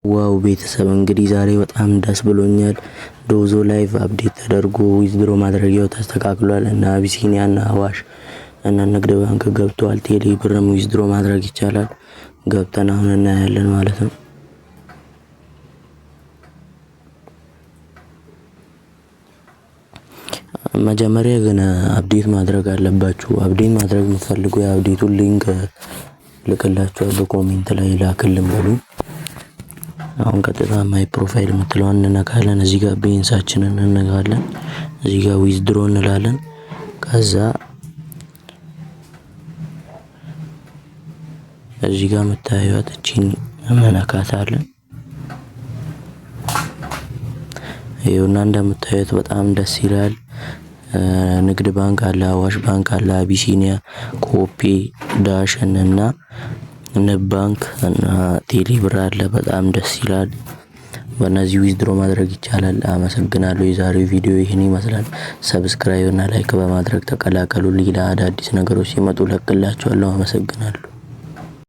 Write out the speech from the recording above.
Wow ቤተሰብ፣ እንግዲህ ዛሬ በጣም ደስ ብሎኛል። ዶዞ Live update ተደርጎ withdraw ማድረጊያው ተስተካክሏል እና አቢሲኒያ እና አዋሽ እና ንግድ ባንክ ገብተዋል። ቴሌ ብርም withdraw ማድረግ ይቻላል። ገብተን አሁን እናያለን ማለት ነው። መጀመሪያ ግን update ማድረግ አለባችሁ። Update ማድረግ የምትፈልጉ የ update ኡን link ልክላችኋለሁ። Comment ላይ ላክልን በሉ። አሁን ቀጥታ my profile የምትለዋን እንነካለን። እዚህ ጋር balance ኣችንን እንነካለን። እዚህ ጋር withdraw እንላለን። ከዛ እዚህ ጋር የምታዩት እቺን እንነካታለን። ይኸውና እንደምታዩት በጣም ደስ ይላል። ንግድ ባንክ አለ፣ አዋሽ ባንክ አለ፣ አቢሲኒያ፣ ኮፒ፣ ዳሽን እና ንብ ባንክ እና ቴሌብር አለ። በጣም ደስ ይላል። በእነዚህ withdraw ማድረግ ይቻላል። አመሰግናለሁ። የዛሬው ቪዲዮ ይህን ይመስላል። Subscribe እና like በማድረግ ተቀላቀሉ። ሌላ አዳዲስ ነገሮች ሲመጡ ለቅላችኋለሁ። አመሰግናለሁ።